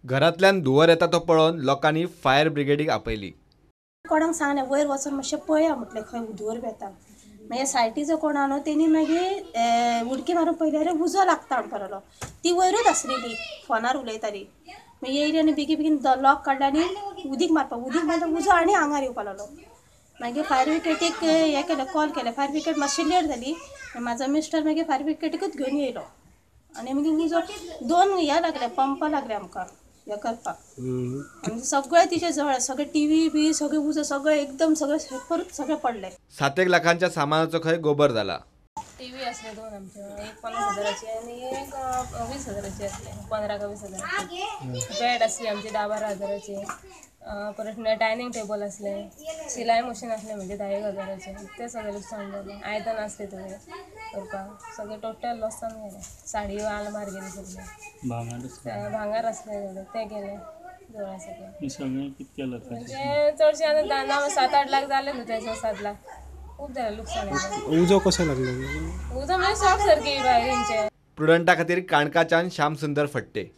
घरांतल्यान धुंवर येता तो पळोवन लोकांनी फायर ब्रिगेडीक आपयली. कोणाक सांगलें वयर वचून मातशें पळया म्हटलें खंय धुंवर येता. मागीर सायटीचो कोण आहा न्हू तेणी मागीर उडकी मारून पळयल्यार उजो लागता म्हणपाक लागलो. ती वयरूच आसलेली फोनार उलयताली. मागीर येयली आनी बेगीन बेगीन लॉक काडलो आनी उदीक मारपाक, उदीक मारता उजो आनी आंगार येवपाक लागलो. मागीर फायर ब्रिगेडीक हें केलें, कॉल केलें. फायर ब्रिगेड मातशी लेट जाली. म्हाजो मिस्टर मागीर फायर ब्रिगेडीकूच घेवन येयलो आनी मागीर उजो दोन हे लागले, पंप लागले आमकां हें करपाक. आनी सगळें तिचें जळ्ळें, सगळें टीव्ही बी सगळें उजो सगळें एकदम सगळें परत सगळें पडलें. 7 लाखांच्या सामानाचो खंय गोबर जाला. टीव्ही असले दोन आमचे, एक 50 हजाराची आनी एक 20 हजाराची असले, 15 का 20 हजाराची. बेड असली आमची 10-12 हजाराची. परत डायनिंग टेबल असले, शिलाई मशीन असले म्हणजे 10 हजाराचे. ते सगळे लुकसाण जालें. आयदन असले थोडे करपाक, सगळे टोटल लॉसान गेले. साडी आलमार गेली सगळे, भांगर असले थोडे ते गेले जवळ सगळे. म्हणजे चडशे आतां 7-8 लाख जाले न्हू, ते 6-7 लाख खूब जालें लुकसाण. उजो कसो लागलो? उजो म्हणजे शॉर्ट सर्किट वायरींचे. प्रुडंटा खातीर काणकाच्यान श्यामसुंदर फट्टे.